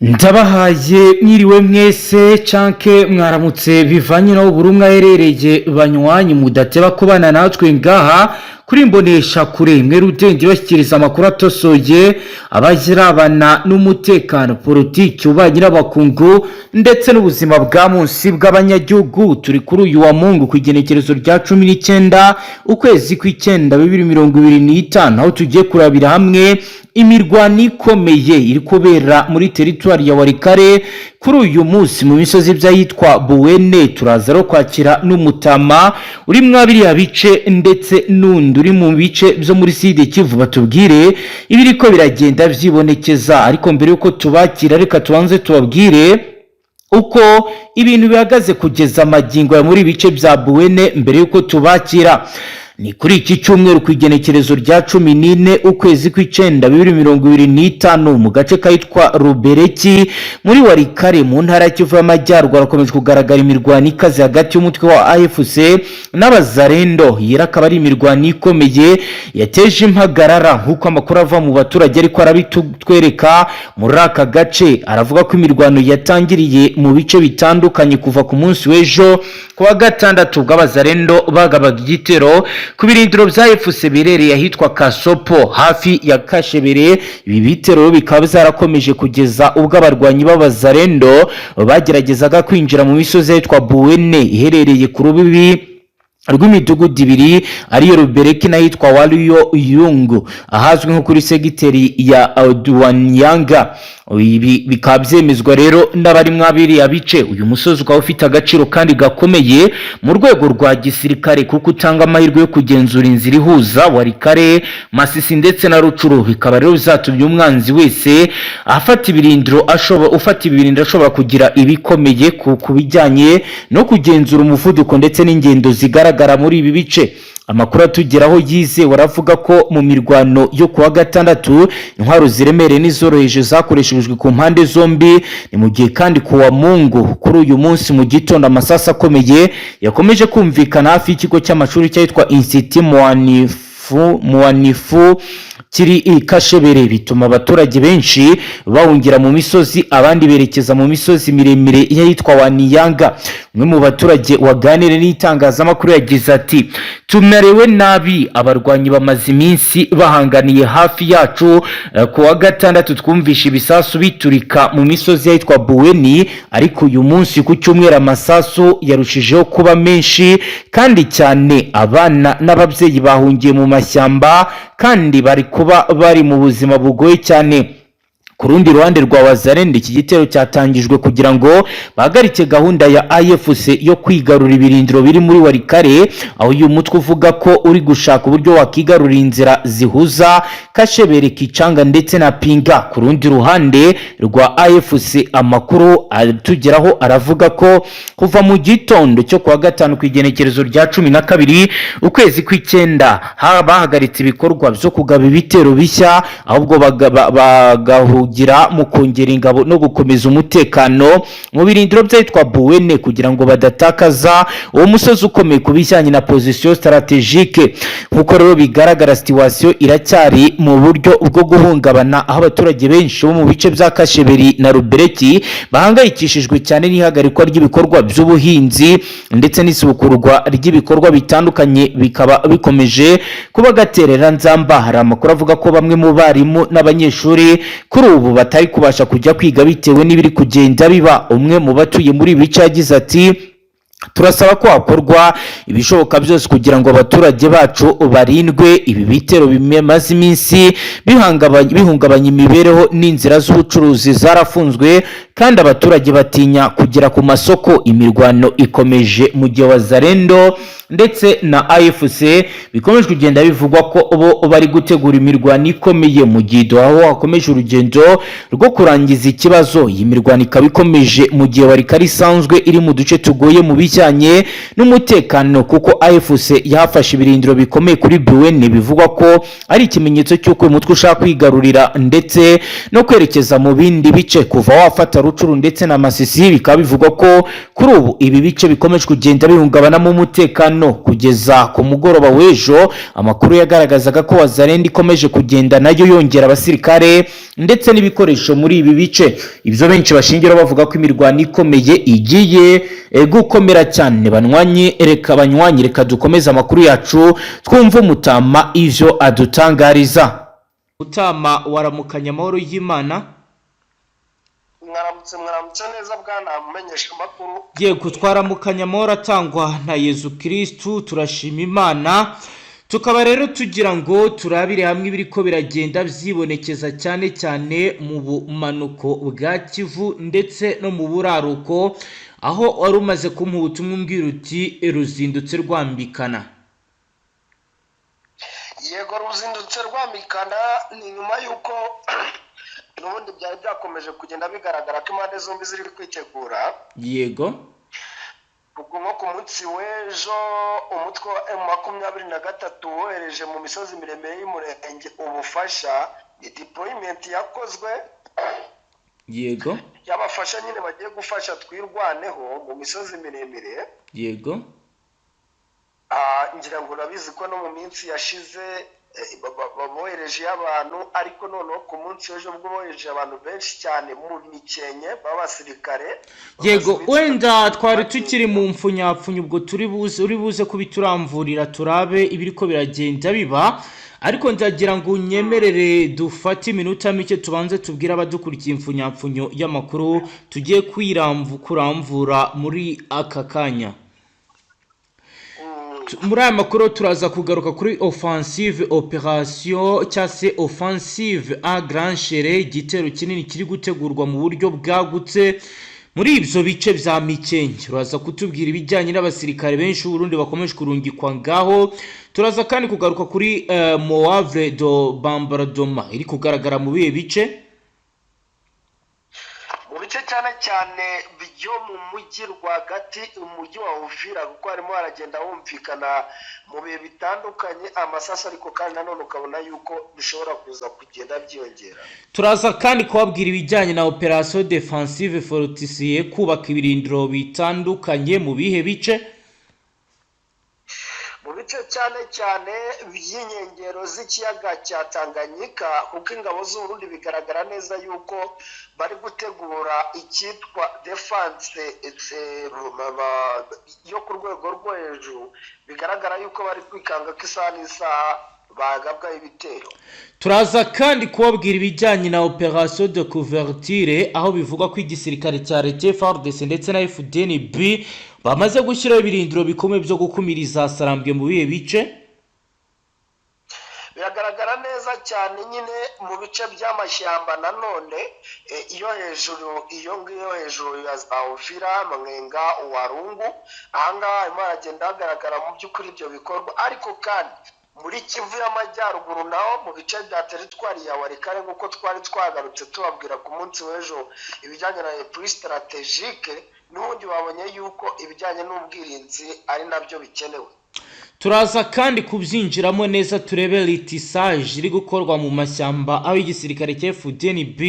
Ndabahaye mwiriwe mwese canke mwaramutse, bivanye naho buri umwe aherereye. Banywanyi mudateba kubana natwe ngaha kuri Mbonesha Kure mwe rudende, bashyikiriza amakuru atosoye abazirabana n'umutekano, politiki, ububanyi n'abakungu ndetse n'ubuzima bwa munsi bw'abanyagihugu. Turi kuri uyu wa Mungu ku igenekerezo rya 19 ukwezi kw'icyenda 2025, aho tugiye kurabira hamwe imirwano ikomeye iri kubera muri teritwari ya Walikale kuri uyu munsi mu misozi by'ahitwa Buwene. Turaza rero kwakira n'umutama uri mwa biriya bice ndetse n'undi uri mu bice byo muri Sud Kivu, batubwire ibiriko biragenda vyibonekeza. Ariko mbere yuko tubakira, reka tubanze tubabwire uko ibintu bihagaze kugeza amagingo ya muri bice bya Buwene. Mbere yuko tubakira, ni kuri iki cyumweru ku igenekerezo rya 14 ukwezi kw'icyenda 2025, mu gace kahitwa Rubereki muri Walikale mu ntara ya Kivu y'Amajyaruguru, harakomeje kugaragara imirwano ikaze hagati y'umutwe wa AFC n'Abazarendo. Iyi akaba ari imirwano ikomeye yateje impagarara, nk'uko amakuru ava mu baturage ariko arabitwereka muri aka gace. Aravuga ko imirwano yatangiriye mu bice bitandukanye kuva ku munsi w'ejo ku wa gatandatu, ubwo Abazarendo bagabaga igitero ku birindiro bya AFC birereye ahitwa Kasopo hafi ya Kashebere. Ibi bitero bikaba byarakomeje kugeza ubwo abarwanyi b'Abazarendo bageragezaga kwinjira mu misozi ahitwa Buwene iherereye ku rubibi rw'imidugudu ibiri, ariyo Rubereki n'ahitwa Wariyo Yungu, ahazwi nko kuri segiteri ya Duwanyanga. Ibi bikaba byemezwa rero n'abari mwabiriya bice. Uyu musozi ukaba ufite agaciro kandi gakomeye mu rwego rwa gisirikare, kuko utanga amahirwe yo kugenzura inzira ihuza Walikale, Masisi ndetse na Rutshuru. Bikaba rero bizatumye umwanzi wese afata ibirindiro ashobora ufata ibirindiro ashobora kugira ibikomeye ku bijyanye no kugenzura umuvuduko ndetse n'ingendo zigaragara muri ibi bice. Amakuru atugeraho yizewe aravuga ko mu mirwano yo kuwa gatandatu intwaro ziremereye n'izoroheje zakoreshejwe ku mpande zombi. Ni mu gihe kandi ku wa Mungu, kuri uyu munsi mu gitondo, amasasu akomeye yakomeje kumvikana hafi y'ikigo cy'amashuri cyitwa Institut Muanifu Muanifu kiri i Kashebere, bituma abaturage benshi bahungira mu misozi, abandi berekeza mu misozi miremire y'ahitwa Waniyanga. Umwe mu baturage waganiriye n'itangazamakuru yagize ati: "Tumerewe nabi, abarwanyi bamaze iminsi bahanganiye hafi yacu. Ku wa gatandatu twumvishe ibisasu biturika mu misozi y'ahitwa Buweni, ariko uyu munsi ku cyumweru amasasu yarushijeho kuba menshi kandi cyane. Abana n'ababyeyi bahungiye mu mashyamba kandi bari kuba bari mu buzima bugoye cyane." Ku rundi ruhande rwa Wazarende, iki gitero cyatangijwe kugira ngo bahagarike gahunda ya AFC yo kwigarura ibirindiro biri muri Walikale, aho uyu mutwe uvuga ko uri gushaka uburyo wakigarurira inzira zihuza Kashebere, Kicanga ndetse na Pinga. Ku rundi ruhande rwa AFC, amakuru atugeraho aravuga ko kuva mu gitondo cyo kuwa gatanu ku igenekerezo rya 12 ukwezi kw'icyenda bahagaritse ibikorwa byo kugaba ibitero bishya, ahubwo bagahugira mu kongera ingabo no gukomeza umutekano mu birindiro by'ahitwa Buwene, kugira ngo badatakaza uwo musozi ukomeye ku bijyanye na position stratégique. Nk'uko rero bigaragara, situation iracyari mu buryo bwo guhungabana, aho abaturage benshi bo mu bice bya Kasheberi na Rubereki bahangayikishijwe cyane n'ihagarikwa ry'ibikorwa by'ubuhinzi ndetse n'isubukurwa ry'ibikorwa bitandukanye, bikaba bikomeje kuba gatereranzamba. Hari amakuru avuga ko bamwe mu barimu n'abanyeshuri kuri ubu batari kubasha kujya kwiga bitewe n'ibiri kugenda biba. Umwe mu batuye muri ibi bice yagize ati: "Turasaba ko hakorwa ibishoboka byose kugira ngo abaturage bacu barindwe ibi bitero bimaze iminsi bihungabanya imibereho. N'inzira z'ubucuruzi zarafunzwe kandi abaturage batinya kugera ku masoko. Imirwano ikomeje mu gihe Wazarendo ndetse na AFC bikomeje kugenda bivugwa ko bo bari gutegura imirwano ikomeye, mu gihe aho hakomeje urugendo rwo kurangiza ikibazo. Iyi mirwano ikaba ikomeje mu gihe Walikale isanzwe iri mu duce tugoye mu bijyanye bijyanye n'umutekano, kuko AFC yahafashe ibirindiro bikomeye kuri Bwene. Bivugwa ko ari ikimenyetso cy'uko uyu mutwe ushaka kwigarurira ndetse no kwerekeza mu bindi bice kuva wafata Rutshuru ndetse na Masisi. Bikaba bivugwa ko kuri ubu ibi bice bikomeje kugenda bihungabanamo umutekano. Kugeza ku mugoroba w'ejo, amakuru yagaragazaga ko Wazalendo ikomeje kugenda nayo yongera abasirikare ndetse n'ibikoresho muri ibi bice. Ibyo benshi bashingiraho bavuga ko imirwano ikomeye igiye gukomera cyane. Banywanyi, reka, banywanyi, reka dukomeze amakuru yacu, twumve umutama ivyo adutangariza. Mutama, waramukanya amahoro y'Imana. Mwaramutse, mwaramutse neza, bwana mumenyesha amakuru. Yego, twaramukanya amahoro atangwa na Yezu Kirisitu, turashima Imana. Tukaba rero tugira ngo turabire hamwe ibiriko biragenda byibonekeza cyane cyane mu bumanuko bwa Kivu ndetse no mu buraruko, aho wari umaze kumuha ubutumwa umbwira uti ruzindutse rwambikana. Yego, ruzindutse rwambikana. Ni nyuma y'uko n'ubundi byari byakomeje kugenda bigaragara ko impande zombi ziri kwitegura. Ubwo nko ku munsi w'ejo, umutwe wa M23 wohereje mu misozi miremire y'Umurenge ubufasha, ni deployment yakozwe y'abafasha nyine bagiye gufasha Twirwaneho mu misozi miremire. Ngira ngo urabizi ko no mu minsi yashize boherejeyo abantu, ariko noneho ku munsi w'ejo bwo bohereje abantu benshi cyane mu Mikenke b'abasirikare. Bamaze iminsi Wenda 3 twari bagenda. tukiri mu mfunyapfunya, ubwo turi buze, uri buze kubituramvurira, turabe ibiriko biragenda biba. Ariko ndagira ngo unyemerere dufate iminota mike, tubanze tubwire abadukurikiye imfunyapfunyo y'amakuru tugiye kuramvura muri aka kanya. Muri aya makuru turaza kugaruka kuri offensive operation cyangwa se offensive à grande échelle, igitero kinini kiri gutegurwa mu buryo bwagutse muri ibyo bice bya Mikenke. Turaza kutubwira ibijyanye n'abasirikare benshi b'Uburundi bakomeje kurungikwa ngaho. Turaza kandi kugaruka kuri manœuvre de bombardement iri kugaragara mu bihe bice. Mu bice cyane cyane byo mu mujyi rwagati, umujyi wa Uvira, kuko harimo haragenda humvikana mu bihe bitandukanye amasasu, ariko kandi nanone ukabona yuko bishobora kuza kugenda byiyongera. Turaza kandi kubabwira ibijyanye na opération défensive fortifiée, kubaka ibirindiro bitandukanye mu bihe bice. Mu bice cyane cyane by'inkengero z'ikiyaga cya Tanganyika, kuko ingabo z'Uburundi bigaragara neza yuko bari gutegura icyitwa défense yo ku rwego rwo hejuru. Bigaragara yuko bari kwikanga ko isaha n'isaha bagabwaho ibitero. Turaza kandi kubabwira ibijyanye na opération de couverture, aho bivugwa ko igisirikare cya leta, FARDC ndetse na FDNB bamaze gushyiraho ibirindiro bikomeye byo gukumira izasarambwe mu bihe bice. Biragaragara neza cyane nyine mu bice by'amashyamba nanone iyo hejuru, iyo ngiyo hejuru ya za Uvira, Mwenga, Warungu, ahangaha harimo haragenda hagaragara mu by'ukuri ibyo bikorwa. Ariko kandi muri Kivu y'Amajyaruguru naho, mu bice bya teritwari ya Walikale, nk'uko twari twagarutse tubabwira ku munsi w'ejo ibijyanye na repli stratégique, n'ubundi babonye yuko ibijyanye n'ubwirinzi ari nabyo bikenewe. Turaza kandi kubyinjiramo neza, turebe ratissage iri gukorwa mu mashyamba, aho igisirikare cya FDNB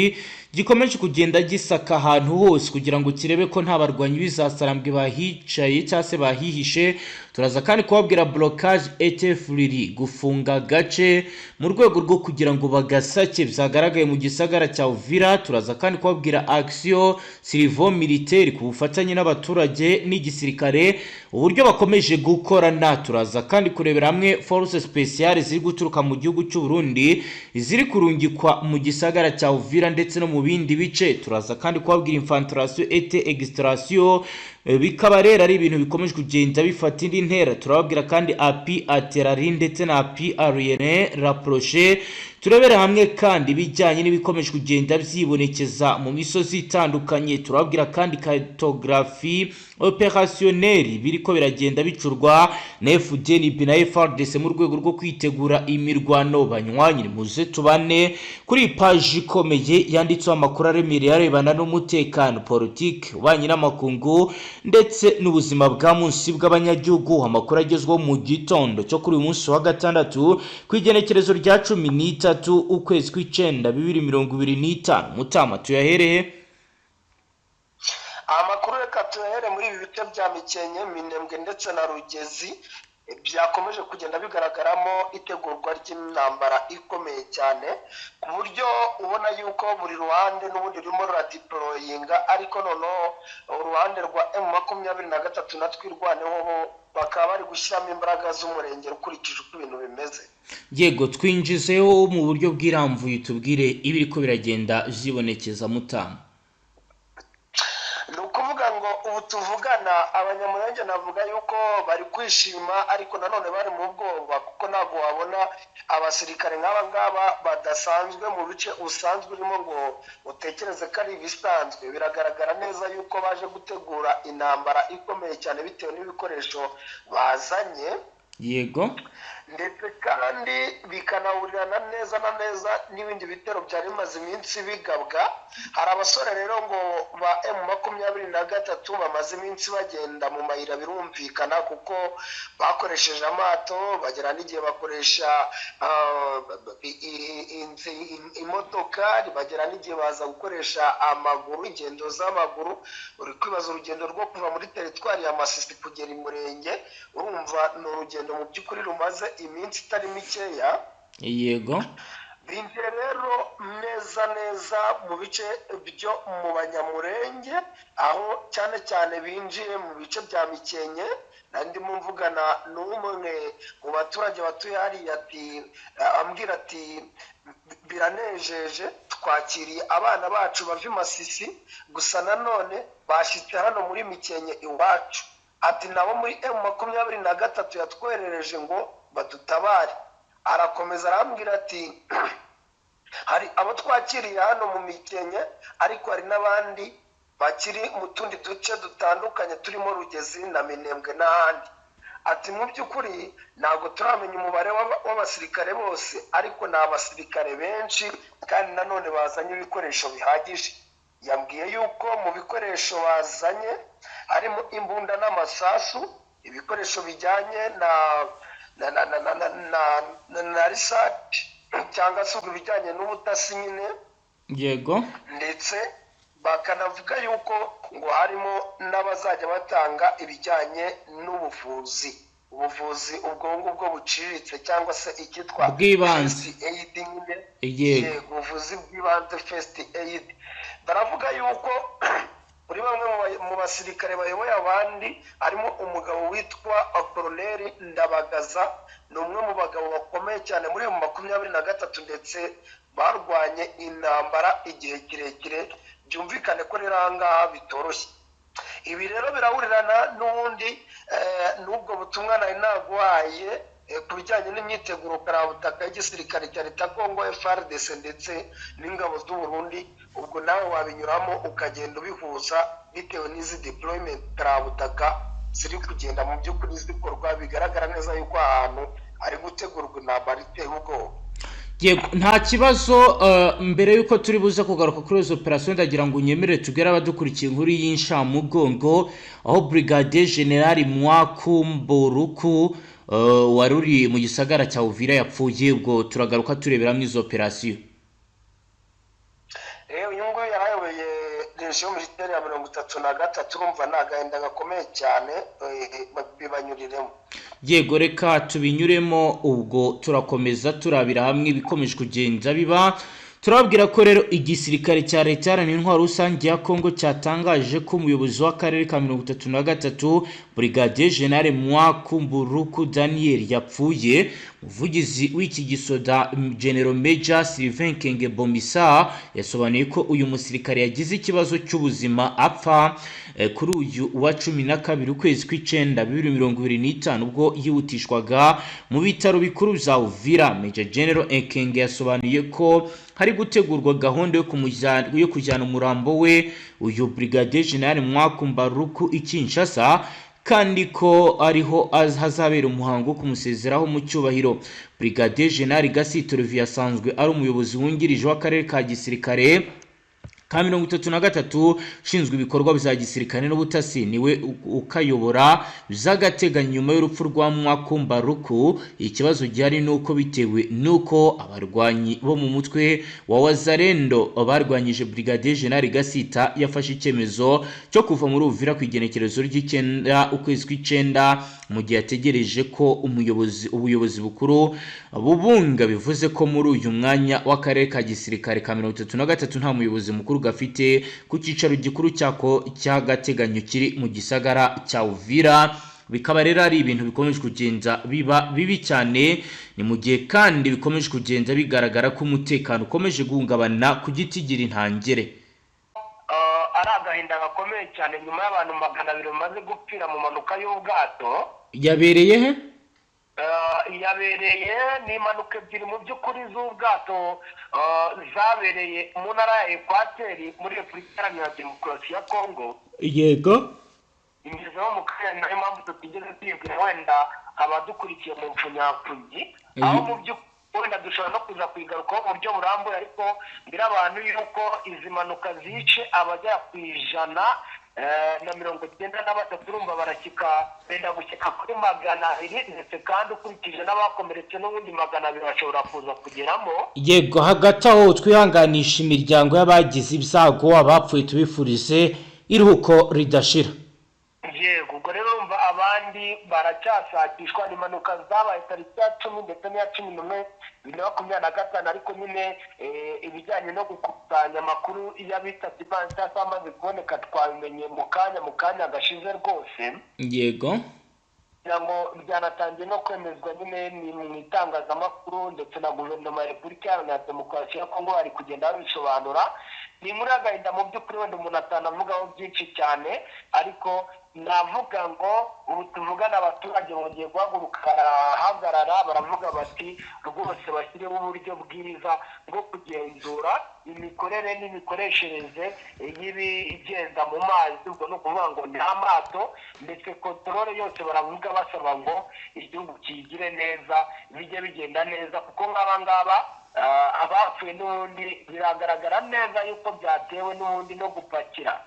gikomeje kugenda gisaka ahantu hose kugira ngo kirebe ko nta barwanyi b'izasarambwe bahicaye cyangwa se bahihishe. Turaza kandi kubabwira blocage etefuriri, gufunga agace mu rwego rwo kugira ngo bagasake, byagaragaye mu gisagara cya Uvira. Turaza kandi kubabwira action civilo militaire ku bufatanye n'abaturage n'igisirikare, uburyo bakomeje gukorana. Turaza kandi kurebera hamwe force spéciale ziri guturuka mu gihugu cy'u Burundi ziri kurungikwa mu gisagara cya Uvira ndetse no mu bindi bice. Turaza kandi kubabwira infiltration et extraction, bikaba rero ari ibintu bikomeje kugenda bifata indi ntera. Turababwira kandi appui artillerie ndetse na appui aérien rapproché. Turebere hamwe kandi ibijyanye n'ibikomeje kugenda byibonekeza mu misozi itandukanye. Turababwira kandi cartographie opérationnelle biriko biragenda bicurwa na FDNB na FARDC mu rwego rwo kwitegura imirwano. Banywanyi, muze tubane kuri iyi paji ikomeye yanditseho amakuru aremereye arebana n'umutekano, politiki, ububanyi n'amakungu ndetse n'ubuzima bwa munsi bw'abanyagihugu. Amakuru agezweho mu gitondo cyo kuri uyu munsi wa gatandatu, ku igenekerezo rya 13 ukwezi kw'icenda 2025. Mutama, tuyahereye? Amakuru reka tuyahere muri ibi bice bya Mikenke, Minembwe ndetse na Rugezi, byakomeje kugenda bigaragaramo itegurwa ry'intambara ikomeye cyane, ku buryo ubona yuko buri ruhande n'ubundi rurimo ruradeployinga, ariko noneho uruhande rwa M23 na Twirwaneho bo bakaba bari gushyiramo imbaraga z'umurengero ukurikije uko ibintu bimeze. Yego, twinjizeho mu buryo bwirambuye, tubwire ibiriko biragenda vyibonekeza, Mutama. Ni ukuvuga ngo ubu tuvugana, Abanyamurenge navuga yuko bari kwishima, ariko nanone bari mu bwoba, kuko ntabwo wabona abasirikare nk'aba ngaba badasanzwe mu bice usanzwe urimo ngo utekereze ko ari ibisanzwe. Biragaragara neza yuko baje gutegura intambara ikomeye cyane bitewe n'ibikoresho bazanye. Ndetse kandi bikanahurirana neza na neza n'ibindi bitero byari bimaze iminsi bigabwa. Hari abasore rero ngo ba M23 bamaze iminsi bagenda mu mayira, birumvikana kuko bakoresheje amato, bagera n'igihe bakoresha imodoka, bagera n'igihe baza gukoresha amaguru, ingendo z'amaguru. Uri kwibaza urugendo rwo kuva muri teritwari ya Masisi kugera i Murenge, urumva ni urugendo mu by'ukuri rumaze iminsi itari mikeya. Binjiye rero neza neza mu bice byo mu Banyamurenge, aho cyane cyane binjiye mu bice bya Mikenke. Ndimo mvugana n'umwe mu baturage batuye hariya, ati, ambwira ati: "Biranejeje, twakiriye abana bacu bava i Masisi, gusa nanone bashyitse hano muri Mikenke iwacu." Ati: "Nabo muri M23 yatwoherereje ngo badutabare." Arakomeza arambwira ati: "Hari abo twakiriye hano mu Mikenke, ariko hari n'abandi bakiri mu tundi duce dutandukanye turimo Rugezi na Minembwe n'ahandi." Ati: "Mu by'ukuri ntabwo turamenya umubare w'abasirikare bose, ariko ni abasirikare benshi kandi nanone bazanye ibikoresho bihagije." Yambwiye yuko mu bikoresho bazanye harimo imbunda n'amasasu, ibikoresho bijyanye na research cyangwa se ibijyanye n'ubutasi nyine. Ndetse bakanavuga yuko ngo harimo n'abazajya batanga ibijyanye n'ubuvuzi, ubuvuzi ubwo ngubwo buciriritse cyangwa se icyitwa Bw'ibanze. first aid nyine. Yego. Ubuvuzi bw'ibanze, first aid. Baravuga yuko muri bamwe mu basirikare bayoboye abandi harimo umugabo witwa Koroneri Ndabagaza. Ni umwe mu bagabo bakomeye cyane muri M23, ndetse barwanye intambara igihe kirekire. Byumvikane ko rero aha ngaha bitoroshye. Ibi rero birahurirana n'ubundi n'ubwo butumwa nari naguhaye ku bijyanye n'imyiteguro karabutaka y'igisirikare cya leta Kongo FARDC ndetse n'ingabo z'u Burundi. Ubwo nawe wabinyuramo ukagenda ubihuza bitewe n'izi deployment karabutaka ziri kugenda mu by'ukuri zikorwa. Bigaragara neza yuko ahantu hari gutegurwa intambara iteye ubwoba. Yego, nta kibazo. Mbere y'uko turi buze kugaruka kuri izo operasiyo, ndagira ngo unyemerere tubwire abadukurikiye inkuru y'inshamugongo, aho Brigadier General Mwakumburuku wari uri mu gisagara cya Uvira yapfuye. Ubwo turagaruka tureberamo izo operasiyo. Uyu nguyu yarayoboye région militaire ya 33. Urumva ni agahinda gakomeye cyane, bibanyuriremo. Yego, reka tubinyuremo. Ubwo turakomeza turabira hamwe ibikomeje kugenda biba. Turababwira ko rero igisirikare cya leta iharanira intwaro rusange ya Kongo cyatangaje ko umuyobozi w'akarere ka 33, Brigadier General Mwakumburuku Daniel, yapfuye. Umuvugizi w'iki gisoda, General Major Sylvain Kenge Bomisa, yasobanuye ko uyu musirikare yagize ikibazo cy'ubuzima apfa. kuri uyu wa 12 ukwezi kw'icenda 2025, ubwo yihutishwaga mu bitaro bikuru bya Uvira. Major General Ekenge yasobanuye ko hari gutegurwa gahunda yo kujyana umurambo we, uyu Brigadier General Mwaku Mbaruku, i Kinshasa, kandi ko ariho hazabera umuhango wo kumusezeraho mu cyubahiro. Brigadier General Gasito Olivier asanzwe ari umuyobozi wungirije w'akarere ka gisirikare ka 33, ushinzwe ibikorwa bya gisirikare n'ubutasi, niwe ukayobora by'agateganyo nyuma y'urupfu rwa Mwaku Mbaruku. Ikibazo gihari ni uko bitewe n'uko abarwanyi bo mu mutwe wa Wazalendo barwanyije Brigadier General Gasita, yafashe icyemezo cyo kuva muri Uvira ku igenekerezo ry'icenda ukwezi kw'icenda, mu gihe ategereje ko ubuyobozi bukuru bubunga. Bivuze ko muri uyu mwanya w'akarere ka gisirikare ka 33 nta muyobozi mukuru gafite ku cyicaro gikuru cyako cy'agateganyo kiri mu gisagara cya Uvira. Bikaba rero ari ibintu bikomeje kugenda biba bibi cyane. Ni mu gihe kandi bikomeje kugenda bigaragara ko umutekano ukomeje guhungabana ku giti gira intangere. Ari agahinda gakomeye cyane nyuma y'abantu 200 bamaze gupfira mu mpanuka y'ubwato. Yabereye he? Yabereye, ni impanuka ebyiri mu by'ukuri z'ubwato zabereye mu ntara ya Ekwateri muri Repubulika Iharanira Demokarasi ya Kongo. Ingezeho mu kanya, nayo mpamvu tutigeze tuyibwira wenda abadukurikiye mu mpfunyapfunyi, aho mu by'ukuri wenda dushobora no kuza kuyigarukaho mu buryo burambuye, ariko mbere abantu yuko izi mpanuka zice abagera ku 193, urumva barashyika, benda gushyika kuri 200, ndetse kandi ukurikije n'abakomeretse n'ubundi 200 bashobora kuza kugeramo. Yego, hagati aho twihanganisha imiryango y'abagize ibyago, abapfuye tubifurize iruhuko ridashira. Yego, ubwo rero urumva abandi baracyashakishwa. Ni impanuka zabaye tariki ya 10 ndetse n'iya 11 2025, ariko nyine ibijyanye no gukusanya amakuru y'abitabye Imana cyangwa se amaze kuboneka twabimenye mu kanya gashize rwose. Kugira ngo byanatangiye no kwemezwa nyine ni mu itangazamakuru, ndetse na guverinoma ya Repubulika Iharanira Demokarasi ya Kongo bari kugenda babisobanura. Ni muri agahinda mu by'ukuri, wenda umuntu atanavugaho byinshi cyane, ariko navuga ngo ubu tuvugana abaturage bongeye guhaguruka barahagarara, baravuga bati rwose bashyireho uburyo bwiza bwo kugenzura imikorere n'imikoreshereze y'ibigenda mu mazi, ubwo ni ukuvuga ngo ni amato, ndetse contrôle yose. Baravuga basaba ngo igihugu kiyigire neza, bijye bigenda neza, kuko nk'aba ngaba abapfuye n'ubundi biragaragara neza yuko byatewe n'ubundi no gupakira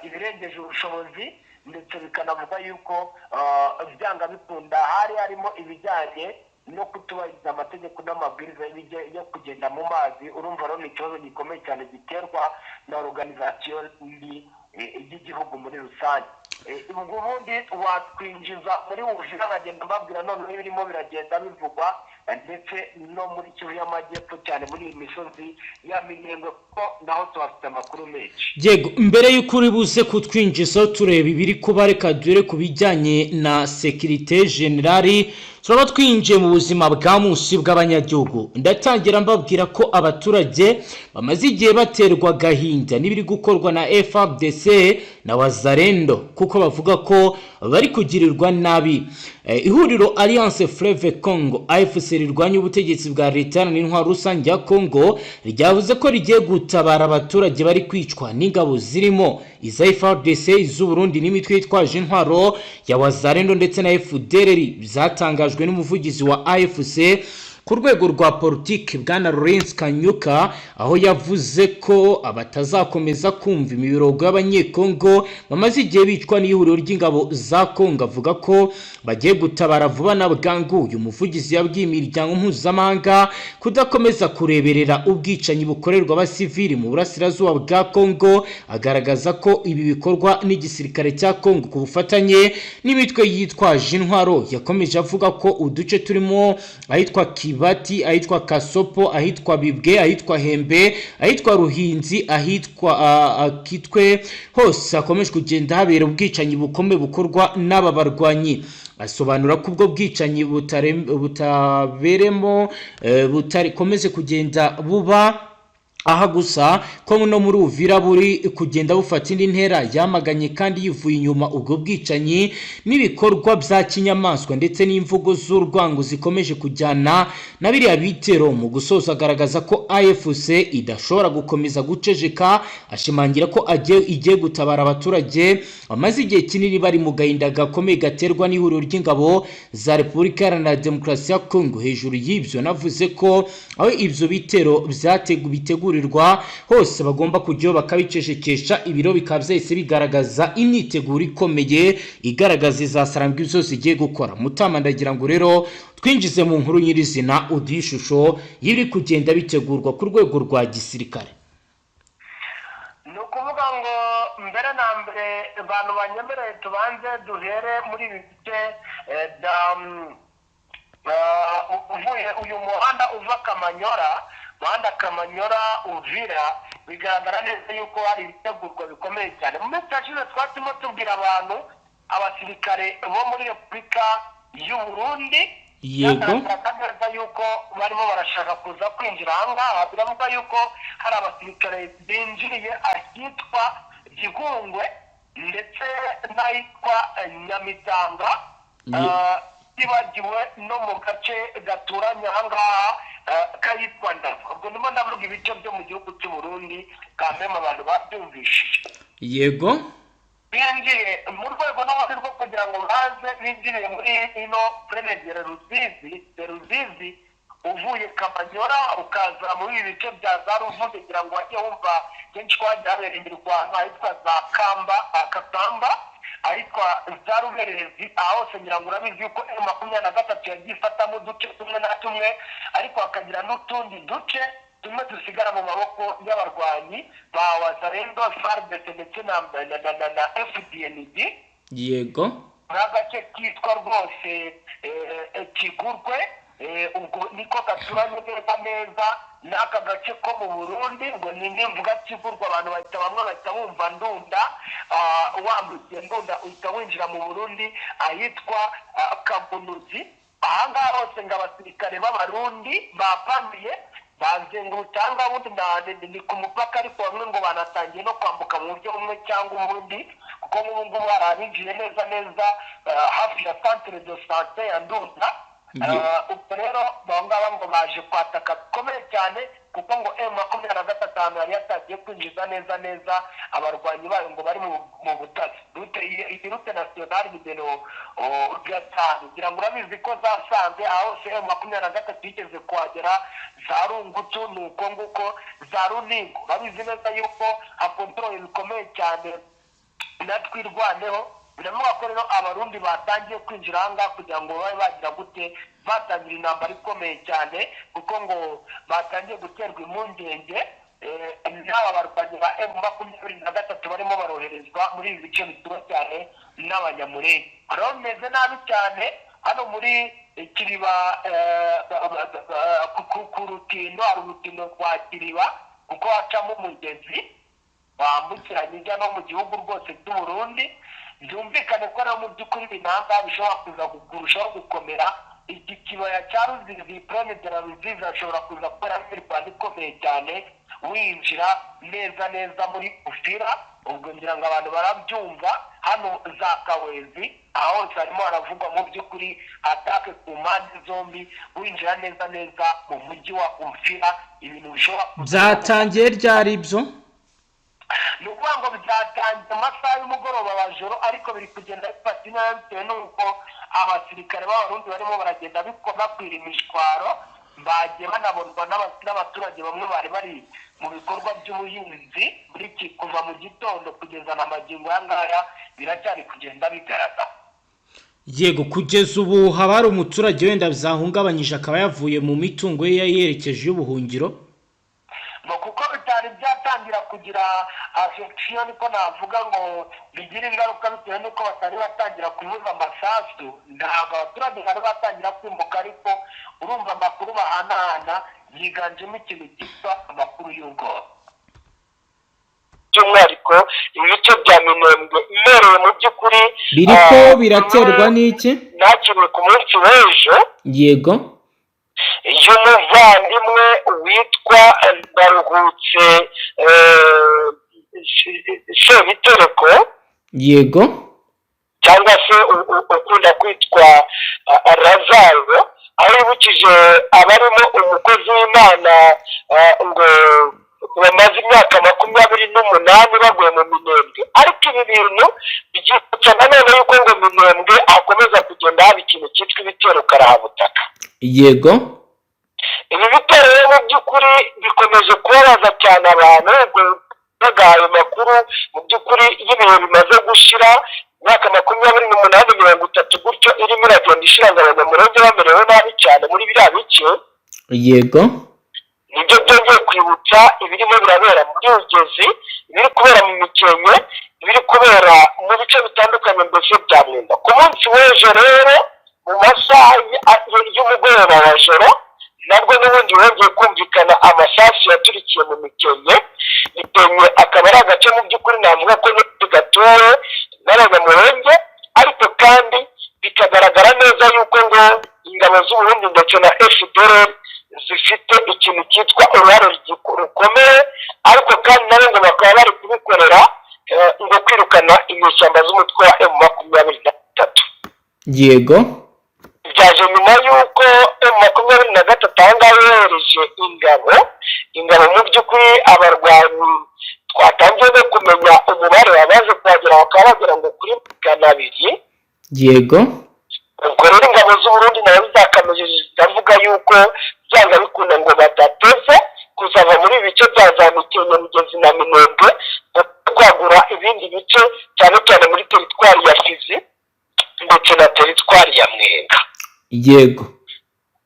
ibirengeje ubushobozi, ndetse bikanavuga yuko byanga bikunda hari harimo ibijyanye no kutubahiriza amategeko n'amabwiriza yo kugenda mu mazi. Urumva rero ni ikibazo gikomeye cyane giterwa na organisation mbi y'igihugu muri rusange. Ubwo ubundi watwinjiza muri Uvira, nkagenda mbabwira noneho ibirimo biragenda bivugwa, ndetse no muri Kivu y'Amajyepfo, cyane muri iyi misozi ya Minembwe, kuko naho tuhafite amakuru menshi. Yego, mbere y'uko uri buze kutwinjiza tureba ibiri kuba, reka dure ku bijyanye na sécurité générale. Turaba twinjiye mu buzima bwa munsi bw'abanyagihugu. Ndatangira mbabwira ko abaturage bamaze igihe baterwa agahinda n'ibiri gukorwa na FARDC na Wazalendo, kuko bavuga ko bari kugirirwa nabi. Ihuriro Alliance Fleuve Congo, AFC, rirwanya ubutegetsi bwa leta iharanira intwaro rusange ya Congo, ryavuze ko rigiye gutabara abaturage bari kwicwa n'ingabo zirimo iza FARDC, iz'Uburundi n'imitwe yitwaje intwaro ya Wazalendo ndetse na FDLR. Byatangajwe n'umuvugizi wa AFC ku rwego rwa politiki, bwana Lawrence Kanyuka, aho yavuze ko abatazakomeza kumva imiborogo y'Abanyekongo bamaze igihe bicwa n'ihuriro ry'ingabo za Kongo. Avuga ko bagiye gutabara vuba na bwangu. Uyu muvugizi yabwiye imiryango mpuzamahanga kudakomeza kureberera ubwicanyi bukorerwa abasivili mu burasirazuba bwa Kongo, agaragaza ko ibi bikorwa n'igisirikare cya Kongo ku bufatanye n'imitwe yitwaje intwaro. Yakomeje avuga ko uduce turimo ahitwa Kibati, ahitwa Kasopo, ahitwa Bibwe, ahitwa Hembe, ahitwa Ruhinzi, ahitwa Kitwe, hose hakomeje kugenda habera ubwicanyi bukomeye bukorwa n'aba barwanyi. Asobanura ko ubwo bwicanyi butaberemo, butarikomeze kugenda buba. Aha gusa ko no muri Uvira buri kugenda bufata indi ntera. Yamaganye kandi yivuye inyuma ubwo bwicanyi n'ibikorwa bya kinyamaswa ndetse n'imvugo z'urwango zikomeje kujyana na biriya bitero. Mu gusoza, agaragaza ko AFC idashobora gukomeza guceceka, ashimangira ko igiye gutabara abaturage bamaze igihe kinini bari mu gahinda gakomeye gaterwa n'ihuriro ry'ingabo za Repubulika Iharanira Demokarasi ya Kongo. Hejuru y'ibyo, navuze ko aho ibyo bitero bitegurirwa hose bagomba kujyaho bakabicecekesha. Ibiro bikaba byahise bigaragaza imyiteguro ikomeye igaragaza izasarambwa ibyo zigiye gukora. Mutama, ndagira ngo rero twinjize mu nkuru nyirizina, uduhe ishusho y'ibiri kugenda bitegurwa ku rwego rwa gisirikare. Ni ukuvuga ngo mbere na mbere, abantu banyemereye tubanze duhere muri ibi bice bya uvuye uyu muhanda uva Kamanyora, muhanda Kamanyora Uvira. Bigaragara neza yuko hari ibitegurwa bikomeye cyane. Mu minsi yashize twaturimo tubwira abantu abasirikare bo muri Repubulika y'u Burundi. Byagaragaraga neza yuko barimo barashaka kuza kwinjira aha ngaha. Biravuga yuko hari abasirikare binjiriye ahitwa Gihungwe ndetse n'ahitwa Nyamitanga, tibagiwe no mu gace gaturanye aha ngaha kayitwa Ndava. Ubwo ndimo ndavuga ibice byo mu gihugu cy'u Burundi kambemo, abantu babyumvishije. Binjiye mu rwego n'ubundi rwo kugira ngo baze binjire muri ino plaine de Ruzizi, de Ruzizi, uvuye Kamanyora ukaza muri ibi bice bya za Ruvuge. Kugira ngo wajye wumva kenshi ko hajya habera imirwano ahitwa za Kamba, Kakamba, ahitwa za Ruberezi. Aha hose ngira ngo urabizi yuko M23 yagiye ifatamo uduce tumwe na tumwe, ariko hakagira n'utundi duce tumwe dusigara mu maboko y'abarwanyi ba Wazalendo, FARDC ndetse na FDNB. N'agace kitwa rwose Kigurwe, ubwo niko gaturanye neza neza n'aka gace ko mu Burundi. Ngo ni nimvuga Kigurwe, abantu bahita, bamwe bahita bumva Ndunda. Wambutse Ndunda uhita winjira mu Burundi ahitwa Kagunuzi. Ahangaha hose ngo abasirikare b'Abarundi bapanuye, bazengurutse ahangaha. Ubundi ni ku mupaka, ariko bamwe ngo banatangiye no kwambuka mu buryo bumwe cyangwa ubundi, kuko nk'ubu ngubu hari abinjiye neza neza hafi ya centre de santé ya Ndunda. Ubwo rero abo ngaba ngo baje kwataka bikomeye cyane, kuko ngo M23 ahantu yari yatangiye kwinjiza neza neza abarwanyi bayo ngo bari mu butasi. Route iyi, route nationale nimero 5, ngira ngo urabizi ko zasanze aho hose M23 yigeze kuhagera, za Rungutu, ni uko nguko, za Runingo. Urabizi neza yuko hakontoroye bikomeye cyane na Twirwaneho. Biravuga ko rero Abarundi batangiye kwinjira aha ngaha kugira ngo babe bagira gute, batangira intambara ikomeye cyane, kuko ngo batangiye guterwa impungenge n'aba barwanyi ba M23 barimo baroherezwa muri ibi bice bituwe cyane n'Abanyamurenge. Rero bimeze nabi cyane hano muri Kiriba, ku rutindo. Hari urutindo rwa Kiriba, kuko hacamo umugezi wambukiranya ujya no mu gihugu rwose cy'u Burundi. Byumvikane ko rero mu by'ukuri ibintu bishobora kuza kurushaho gukomera. Iki kibaya cya Ruzizi, plaine de la Ruzizi, hashobora kuza kubera imirwano ikomeye cyane, winjira neza neza muri Uvira. Ubwo ngira ngo abantu barabyumva. Hano za Kawezi, aho hose harimo haravugwa mu by'ukuri attaque ku mpande zombi, winjira neza neza mu mujyi wa Uvira, ibintu bishobora Byatangiye ryari ibyo? Ni ukuvuga ngo byatangiye mu masaha y'umugoroba wa joro, ariko biri kugenda bifata intera bitewe n'uko abasirikare b'Abarundi barimo baragenda bakwira imishwaro. Bagiye banabonwa n'abaturage bamwe bari bari mu bikorwa by'ubuhinzi muri iki kuva mu gitondo kugeza na magingo aya ngaya, biracyari kugenda bigaragara. Yego, kugeza ubu haba hari umuturage wenda byahungabanyije, akaba yavuye mu mitungo ye yerekeje y'ubuhungiro? Ngo kuko bitari byatangira kugira affection, niko navuga, ngo bigire ingaruka, bitewe n'uko batari batangira kuvuza amasasu, ntabwo abaturage bari batangira kwimuka. Ariko urumva amakuru bahanahana yiganjemo ikintu cyitwa amakuru y'ubwoba, by'umwihariko ibice bya Minembwe imereye mu by'ukuri. Biriko biraterwa n'iki? Nakiriwe ku munsi w'ejo. y'umuvandimwe witwa Ndaruhutse Sebitereko. Yego. Cyangwa se ukunda kwitwa Razaro, aho yibukije abarimo umukozi w'Imana ngo bamaze imyaka 28 baguye mu Minembwe. Ariko ibi bintu byibutsa nanone yuko ngo Minembwe hakomeza kugenda haba ikintu cyitwa ibitero karahabutaka. Ibi bitero rero mu by'ukuri bikomeje kubabaza cyane abantu. Ubwo ayo makuru mu by'ukuri y'ibihe bimaze gushira, imyaka 28, 30 gutyo irimo iragenda ishira, ngo Abanyamurenge bamerewe nabi cyane muri biriya bice. Nibyo byongeye kwibutsa ibirimo birabera muri Rugezi, ibiri kubera mu Mikenke, ibiri kubera mu bice bitandukanye mbese bya Mwenda. Ku munsi w'ejo rero, mu masaha y'umugoroba wa joro, nabwo n'ubundi hongeye kumvikana amasasu yaturikiye mu Mikenke. Mikenke akaba ari agace mu by'ukuri navuga ko gatuwe n'Abanyamurenge, ariko kandi bikagaragara neza yuko ngo ingabo z'Uburundi ndetse na FDLR zifite ikintu cyitwa uruhare rukomeye, ariko kandi nabo ngo bakaba bari kubikorera ngo kwirukana inyeshyamba z'umutwe wa M23. Byaje nyuma y'uko M23 aha ngaha yohereje ingabo mu by'ukuri abarwanyi twatangiye no kumenya umubare wabaze kuhagera, bakaba bagera ngo kuri 200. Ubwo rero ingabo z'Uburundi nazo zakamejeje zikavuga yuko byanga bikunda ngo badateze kuzava muri ibi bice bya za Mikenke, Mugezi na Minembwe, kwagura ibindi bice, cyane cyane muri teritwari ya Fizi ndetse na teritwari ya Mwenga.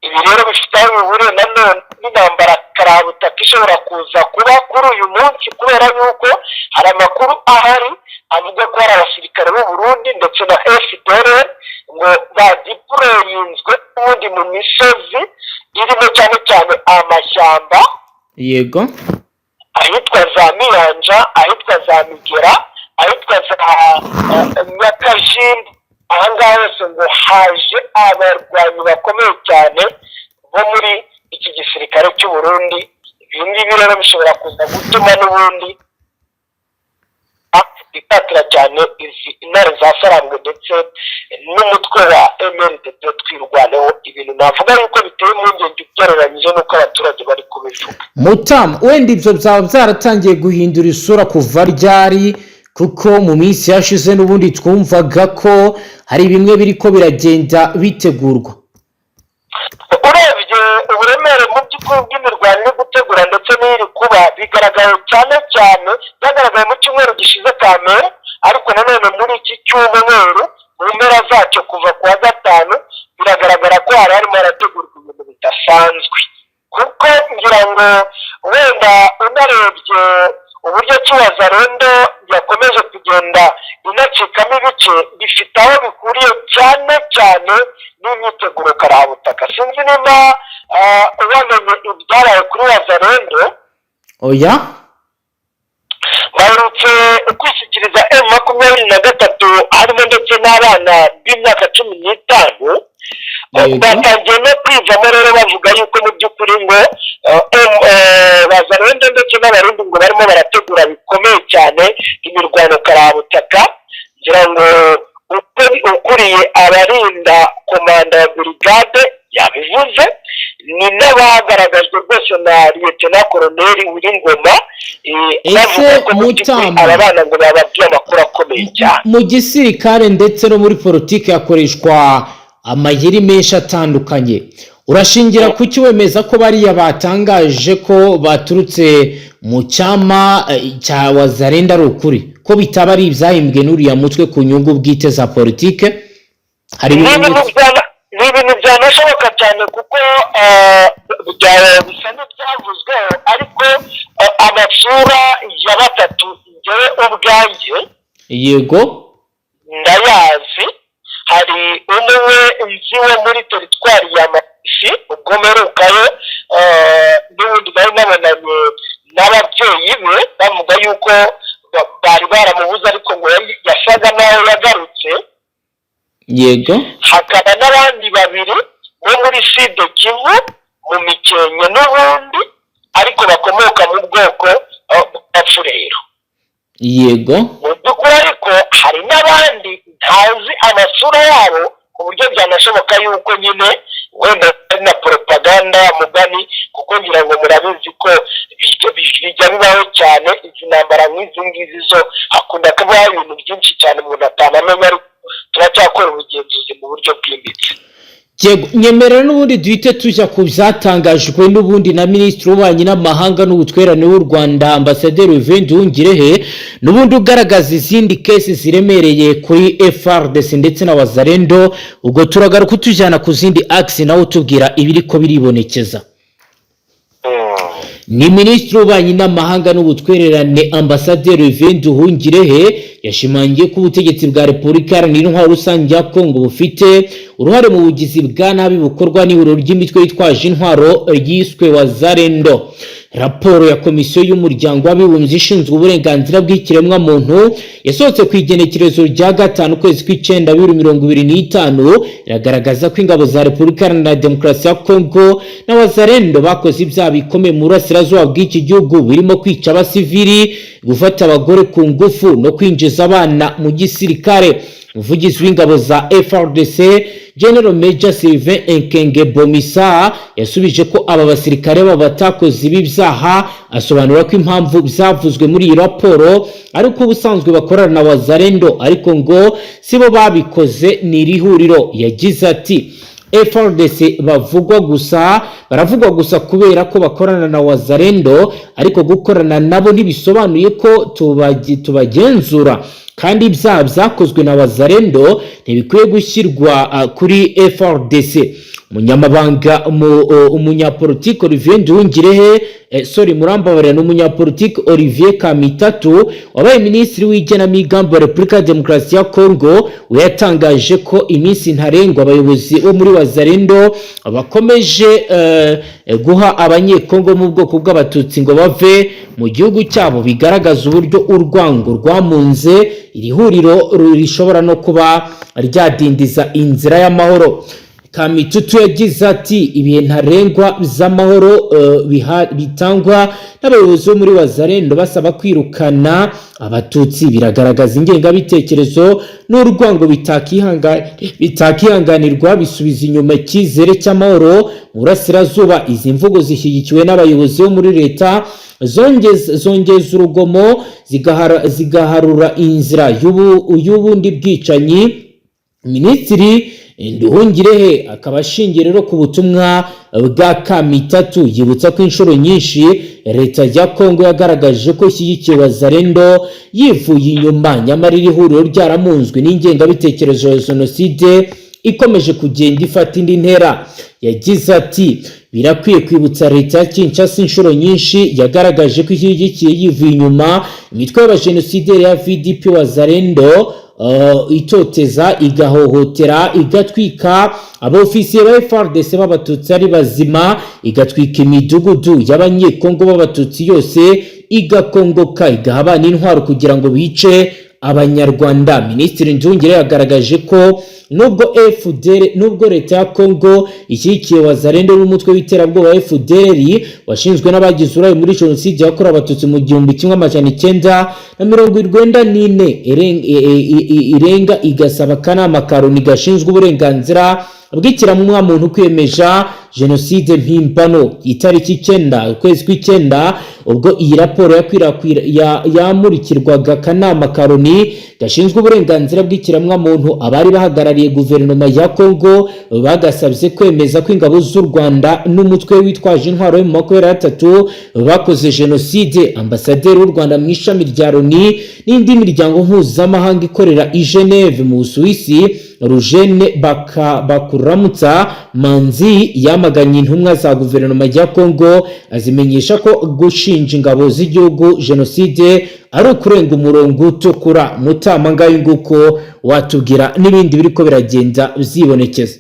Ibi rero bifite aho bihuriye nanone n'intambara karabutaka ishobora kuza kuba kuri uyu munsi, kubera yuko hari amakuru ahari avuga ko hari abasirikare b'u Burundi ndetse na FDLR ngo badeployinzwe ubundi mu misozi irimo cyane cyane amashyamba, ahitwa za Miyanja, ahitwa za Migera, ahitwa za Nyakajindi. Aha ngaha hose ngo haje abarwanyi bakomeye cyane bo muri iki gisirikare cy'u Burundi. Ibi ngibi rero bishobora kuza gutuma n'ubundi itatira cyane izi intare za Sarambwe ndetse n'umutwe wa MRDP Twirwaneho. Ibintu navuga yuko biteye impungenge ugereranyije n'uko abaturage bari kubivuga. Mutamu, wenda ibyo byaba byaratangiye guhindura isura kuva ryari? Kuko mu minsi yashize n'ubundi twumvaga ko hari bimwe biri ko biragenda bitegurwa. Urebye uburemere mu by'ukuri bw'imirwano iri gutegura ndetse n'iri kuba, bigaragaye cyane cyane, byagaragaye mu cyumweru gishize kamere, ariko nanone muri iki cyumweru mu mpera zacyo, kuva ku wa gatanu, biragaragara ko hari harimo harategurwa ibintu bidasanzwe, kuko ngira ngo wenda unarebye uburyo ki Wazalendo yakomeje kugenda inacikamo ibice, bifite aho bihuriye cyane cyane n'imyiteguro karabutaka. Sinzi niba wamenye ibyabaye kuri Wazalendo. Oya. Baherutse kwishyikiriza M23, harimo ndetse n'abana b'imyaka 15. Batangiye no kwivamo rero, bavuga yuko mu by'ukuri ngo Wazalendo ndetse n'Abarundi ngo barimo barategura bikomeye cyane imirwano karabutaka. Ngira ngo ukuriye abarinda komanda ya burigade yabivuze, ni n'abagaragajwe rwose na Liyetona Koroneri Wiringoma, Ese bavuga ko mu by'ukuri Mutama, aba bana ngo bababwiye amakuru akomeye cyane. Mu gisirikare ndetse no muri politiki hakoreshwa amayeri menshi atandukanye. Urashingira kuki wemeza ko bariya batangaje ko baturutse mu cyama cya Wazalendo ari ukuri, ko bitaba ari ibyahimbwe n'uriya mutwe ku nyungu bwite za politike? Hari Ni ibintu ibimenyetso? Ni ibintu byanashoboka cyane, kuko bisa n'ibyavuzweho, ariko amasura ya batatu njyewe ubwanjye ndayazi. Hari umwe nzi wo muri teritwari ya Masisi, ubwo mperukayo n'ubundi nari nabonanye n'ababyeyi be, bavuga yuko bari baramubuze, ariko ngo yasaga naho yagarutse. Hakaba n'abandi babiri bo muri Sud Kivu. mu Mikenke n'ubundi, ariko bakomoka mu bwoko bw'Abafurero. Mu by'ukuri ariko hari n'abandi ntazi amasura yabo, ku buryo byanashoboka yuko nyine wenda ari na propaganda mugani, kuko ngira ngo murabizi ko bijya bibaho cyane. Izi ntambara nk'izi ngizi zo hakunda kubaho ibintu byinshi cyane umuntu atanamenya, ariko turacyakora ubugenzuzi mu buryo bwimbitse. Yego, nyemerera n'ubundi duhite tujya ku byatangajwe n'ubundi na Minisitiri w'Ububanyi n'Amahanga n'Ubutwererane w'u Rwanda, Ambasaderi Olivier Nduhungirehe, n'ubundi ugaragaza izindi case ziremereye kuri FARDC ndetse na Wazalendo. Ubwo turagaruka tujyana ku zindi axes, nawe utubwira ibiri ko biribonekeza. Ni Minisitiri w'Ububanyi n'Amahanga n'Ubutwererane, Ambasaderi Olivier Nduhungirehe, yashimangiye ko ubutegetsi bwa Repubulika Iharanira Intwaro Rusange ya Kongo bufite uruhare mu bugizi bwa nabi bukorwa n'ihuriro ry'imitwe yitwaje intwaro ryiswe Wazalendo. Raporo ya Komisiyo y'Umuryango w'Abibumbye ishinzwe uburenganzira bw'ikiremwamuntu yasohotse ku igenekerezo rya 5 ukwezi kw'icyenda 2025 iragaragaza ko ingabo za Repubulika Iharanira Demokarasi ya Kongo n'Abazalendo bakoze ibyaha bikomeye mu burasirazuba bw'iki gihugu, birimo kwica abasivili, gufata abagore ku ngufu no kwinjiza abana mu gisirikare. Umuvugizi w'ingabo za FARDC, General Major Sylvain Ekenge Bomisa, yasubije ko aba basirikare baba batakoze ibi byaha, asobanura ko impamvu byavuzwe muri iyi raporo ariko ubusanzwe bakorana na Wazalendo, ariko ngo sibo babikoze, ni iri huriro. Yagize ati: "FARDC bavugwa gusa, baravugwa gusa kubera ko bakorana na Wazalendo, ariko gukorana nabo ntibisobanuye ko tubagenzura, kandi ibyaha byakozwe na Wazalendo ntibikwiye gushyirwa kuri FARDC." Umunyamabanga umunyapolitiki Olivier Nduhungirehe, sorry, murambabarira, ni umunyapolitiki Olivier Kamitatu wabaye Minisitiri w'Igenamigambi wa Repubulika ya Demokarasi ya Kongo, we yatangaje ko iminsi ntarengwa abayobozi bo muri Wazalendo bakomeje guha Abanyekongo mu bwoko bw'Abatutsi ngo bave mu gihugu cyabo bigaragaza uburyo urwango rwamunze iri huriro rishobora no kuba ryadindiza inzira y'amahoro. Kamitutu yagize ati: "Ibihe ntarengwa by'amahoro bitangwa n'abayobozi bo muri Wazalendo basaba kwirukana Abatutsi biragaragaza ingengabitekerezo n'urwango bitakihanganirwa, bisubiza inyuma icyizere cy'amahoro mu burasirazuba. Izi mvugo zishyigikiwe n'abayobozi bo muri leta zongeza urugomo, zigaharura inzira y'ubundi bwicanyi." Minisitiri Nduhungirehe akaba ashingiye rero ku butumwa bwa Kamitatu, yibutsa ko inshuro nyinshi leta ya Kongo yagaragaje ko ishyigikiye Wazalendo yivuye inyuma, nyamara iri huriro ryaramunzwe n'ingengabitekerezo ya jenoside ikomeje kugenda ifata indi ntera. Yagize ati: "Birakwiye kwibutsa leta ya Kinshasa inshuro nyinshi yagaragaje ko ishyigikiye yivuye inyuma imitwe y'abajenosideri ya VDP Wazalendo, itoteza, igahohotera, igatwika abofisiye ba FARDC b'Abatutsi ari bazima, igatwika imidugudu y'Abanyekongo b'Abatutsi yose igakongoka, igaha abana intwaro kugira ngo bice Abanyarwanda." Minisitiri Nduhungirehe yagaragaje ko nubwo FDL, nubwo leta ya Kongo ishyigikiye Wazalendo n'umutwe w'iterabwoba wa FDLR washinzwe n'abagize uruhare muri jenoside yakorewe Abatutsi mu 1994, irenga igasaba akanama ka Loni gashinzwe uburenganzira bw'ikiremwamuntu kwiyemeja jenoside mpimbano. Itariki 9 ukwezi kw'icyenda, ubwo iyi raporo yamurikirwaga akanama ka Loni gashinzwe uburenganzira bw'ikiremwamuntu, abari bahagarariye guverinoma ya Kongo bagasabye kwemeza ko ingabo z'u Rwanda n'umutwe witwaje intwaro mu 23 bakoze jenoside. Ambasaderi w'u Rwanda mu ishami rya Loni n'indi miryango mpuzamahanga ikorera i Geneve mu Busuwisi, Rugene Bakuramutsa Manzi, yamaganye intumwa za guverinoma ya Kongo, azimenyesha ko gushinja ingabo z'igihugu jenoside ari ukurenga umurongo utukura. Mutama, ngayo nguko, watubwira n'ibindi biriko biragenda byibonekeza.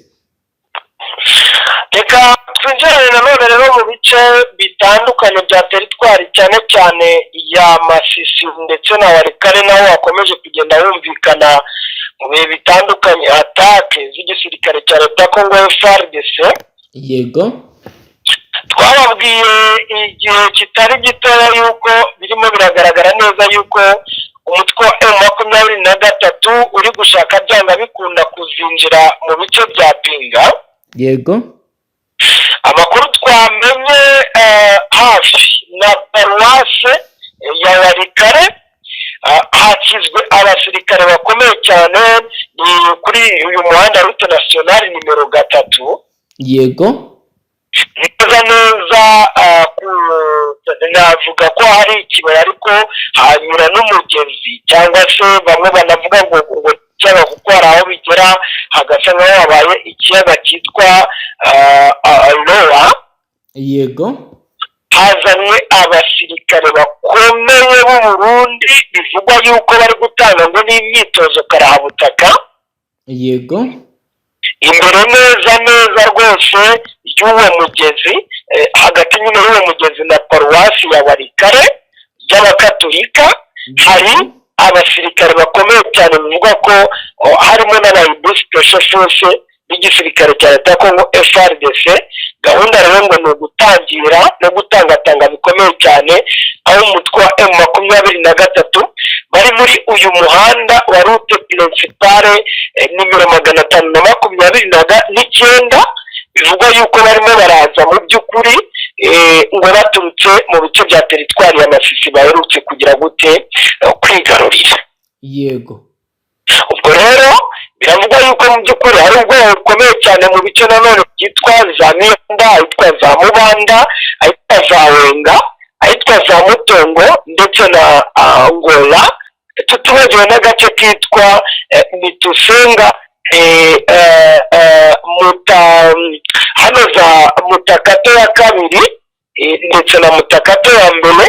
Reka twinjirane nanone rero mu bice bitandukanye bya teritwari, cyane cyane ya Masisi ndetse na Walikale, naho hakomeje kugenda humvikana mu bihe bitandukanye attaques z'igisirikare cya leta ya Kongo FARDC. Twababwiye igihe kitari gitoya yuko birimo biragaragara neza yuko umutwe wa M23 uri gushaka byanga bikunda kuzinjira mu bice bya Pinga. Amakuru twamenye hafi na paruwase ya Walikale, hashyizwe abasirikare bakomeye cyane, ni kuri uyu muhanda route nationale nimero 3. Neza neza, navuga ko hari ikibaya, ariko hanyura n'umugezi, cyangwa se bamwe banavuga ngo ikiyaga, kuko hari aho bigera hagasa nk'aho habaye ikiyaga cyitwa Loa. Hazanywe abasirikare bakomeye b'u Burundi, bivugwa yuko bari gutanga ngo n'imyitozo karahabutaka. Imbere neza neza rwose y'uwo mugezi, hagati nyine y'uwo mugezi na paruwasi ya Walikale y'Abakatolika, hari abasirikare bakomeye cyane, bivugwa ko harimo n'abayibu special force b'igisirikare cya leta ya Kongo FARDC. Gahunda rero ngo ni ugutangira no gutangatanga bikomeye cyane aho umutwe wa M23 bari muri uyu muhanda wa route principale nimero 529. Bivugwa yuko barimo baraza mu by'ukuri ngo baturutse mu bice bya teritwari ya Masisi baherutse kugira gute, kwigarurira. Ubwo rero biravugwa yuko mu by'ukuri hari ubwoba bukomeye cyane mu bice nanone byitwa za Miyanda, ahitwa za Mubanda, ahitwa za Wenga, ahitwa za Mutongo ndetse na Angola, tutibagiwe n'agace kitwa Mitusenga, muta hano za Mutakato ya kabiri ndetse na Mutakato ya mbere,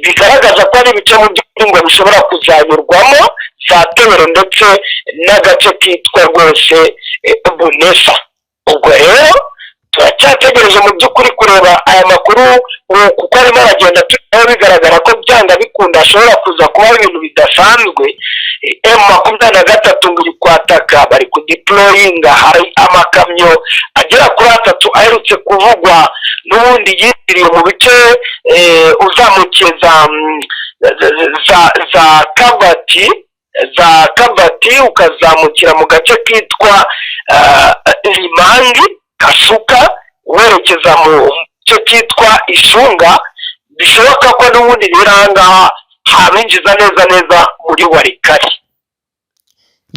bigaragaza ko ari ibice mu by'ukuri ngo bishobora kuzanyurwamo za Tebero ndetse n'agace kitwa rwose Bunesa. Ubwo rero turacyategereje mu by'ukuri kureba aya makuru kuko arimo aragenda turiho, bigaragara ko byanga bikunda hashobora kuza kuba ibintu bidasanzwe. M23 ngo iri kwataka, bari kudeployinga, hari amakamyo agera kuri atatu aherutse kuvugwa n'ubundi yitiriwe mu bice uzamukiye za Kabati, za Kabati ukazamukira mu gace kitwa Limangi Kasuka, werekeza mu gice cyitwa Ishunga. Bishoboka ko n'ubundi rero aha ngaha habinjiza neza neza muri Walikale.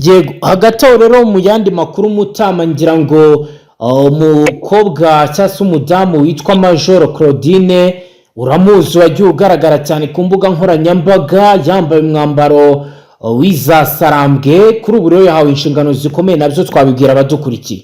Yego, hagati aho rero mu yandi makuru, Mutama, ngira ngo umukobwa cyangwa se umudamu witwa Majoro Claudine uramuzi, wagiye ugaragara cyane ku mbuga nkoranyambaga yambaye umwambaro w'izasarambwe, kuri ubu rero yahawe inshingano zikomeye, nabyo twabibwira abadukurikiye.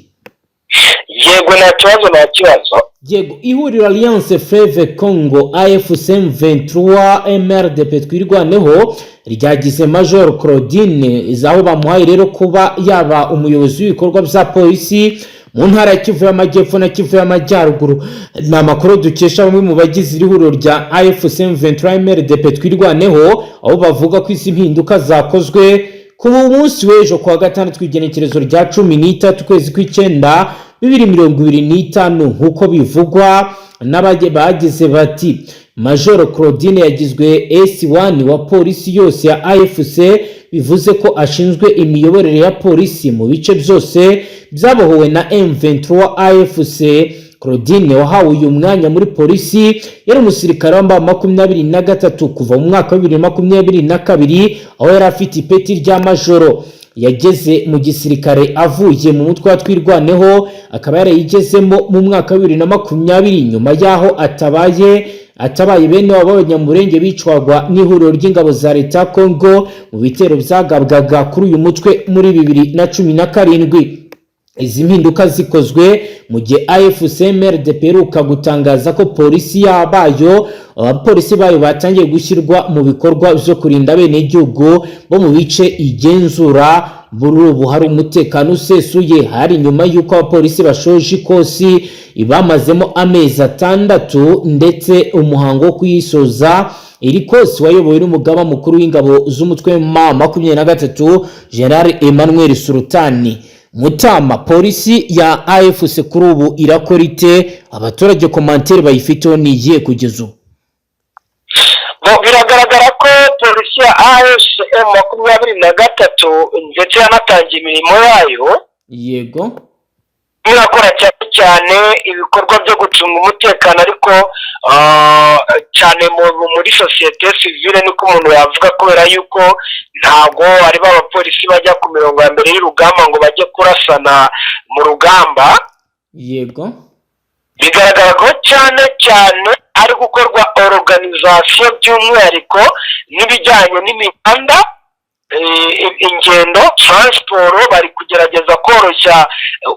Yego, nta kibazo, nta kibazo. Yego, ihuriro Alliance Fleuve Congo AFC M23 MRDP Twirwaneho ryagize Major Claudine, aho bamuhaye rero kuba yaba umuyobozi w'ibikorwa bya polisi mu ntara ya Kivu y'Amajyepfo na Kivu y'Amajyaruguru. Ni amakuru dukesha bamwe mu bagize iri huriro rya AFC M23 MRDP Twirwaneho, aho bavuga ko izi mpinduka zakozwe ku munsi w'ejo kuwa gatandatu, igenekerezo rya 13 ukwezi kw'icyenda 2025. Nk'uko bivugwa n'abajye bagize bati: "Major Claudine yagizwe S1 wa polisi yose ya AFC, bivuze ko ashinzwe imiyoborere ya polisi mu bice byose byabohowe na M23 AFC." Claudine wahawe uyu mwanya muri polisi yari umusirikare wambaye 23 kuva mu mwaka wa 2022, aho yari afite ipeti rya majoro. Yageze mu gisirikare avuye mu mutwe wa Twirwaneho, akaba yarayigezemo mu mwaka wa 2020, nyuma y'aho atabaye bene wabo b'Abanyamurenge bicwagwa n'ihuriro ry'ingabo za leta ya Congo mu bitero byagabwaga kuri uyu mutwe muri 2017. Izi mpinduka zikozwe mu gihe AFC MRDP iheruka gutangaza ko polisi yabayo, abapolisi bayo batangiye gushyirwa mu bikorwa byo kurinda abenegihugu bo mu bice igenzura muri ubu hari umutekano usesuye. Hari nyuma y'uko abapolisi bashoje ikosi bamazemo amezi 6, ndetse umuhango wo kuyisoza iri kosi wayobowe n'umugaba mukuru w'ingabo z'umutwe M23, General Emmanuel Sultani. Mutama, polisi ya AFC kuri ubu irakora ite? Abaturage commentaire bayifiteho ni iyihe kugeza ubu? Biragaragara ko polisi ya AFC M23 ndetse yanatangiye imirimo yayo. Irakora cyane cyane ibikorwa byo gucunga umutekano, ariko cyane muri sosiyete sivile, niko umuntu yavuga, kubera yuko ntabwo ari ba bapolisi bajya ku mirongo ya mbere y'urugamba ngo bajye kurasana mu rugamba. Bigaragara ko cyane cyane hari gukorwa organisation, by'umwihariko n'ibijyanye n'imihanda, ingendo, transport. Bari kugerageza koroshya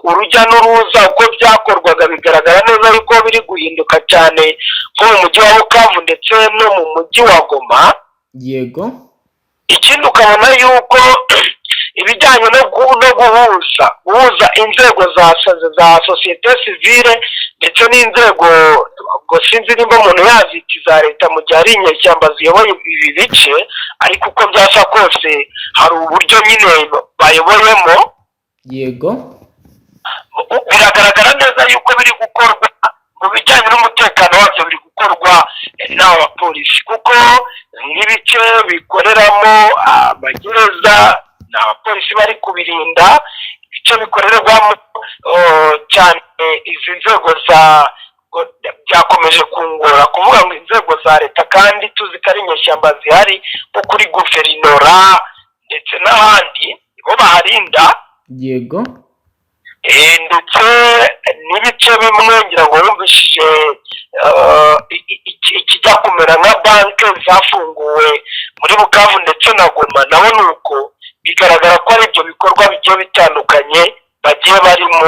urujya n'uruza. Uko byakorwaga bigaragara neza yuko biri guhinduka cyane, nko mu mujyi wa Bukavu ndetse no mu mujyi wa Goma. Ikindi, ukabona yuko ibijyanye no guhuza inzego za sosiyete sivile ndetse n'inzego, ubwo sinzi nimba umuntu yazita iza leta mu gihe ari inyeshyamba ziyoboye ibi bice, ariko uko byasa kose hari uburyo nyine bayoboyemo. Biragaragara neza yuko biri gukorwa mu bijyanye n'umutekano wabyo, biri gukorwa n'aba bapolisi, kuko nk'ibice bikoreramo amagereza ni abapolisi bari kubirinda. Ibice bikorerwamo cyane izi nzego za, byakomeje kungora kuvuga ngo inzego za leta kandi tuzi ko ari inyeshyamba zihari, nko kuri guverinora ndetse n'ahandi bo baharinda. Ndetse n'ibice bimwe, ngira ngo wumvishije ikijya kumera nka banki zafunguwe muri Bukavu ndetse na Goma, naho ni uko bigaragara ko ari ibyo bikorwa bigiye bitandukanye bagiye barimo,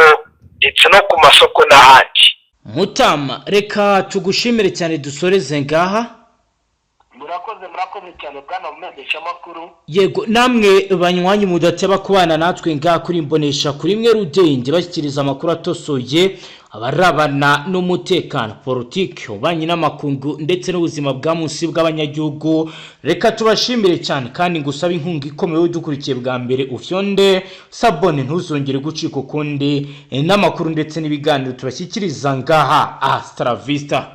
ndetse no ku masoko n'ahandi. Mutama, reka tugushimire cyane, dusoreze ngaha. Murakoze, murakoze cyane, bwana mumenyeshamakuru. Yego, namwe banywanyi mudateba kubana natwe ngaha kuri Imbonesha kuri imwe rudende, bashyikiriza amakuru atosoye abarabana n'umutekano, politiki, ububanyi n'amakungu ndetse n'ubuzima bwa munsi bw'abanyagihugu, reka tubashimire cyane kandi ngusabe inkunga ikomeye. Udukurikiye bwa mbere, ufyonde s'abonner, ntuzongere gucika ukundi n'amakuru ndetse n'ibiganiro tubashyikiriza ngaha. Hasta la vista.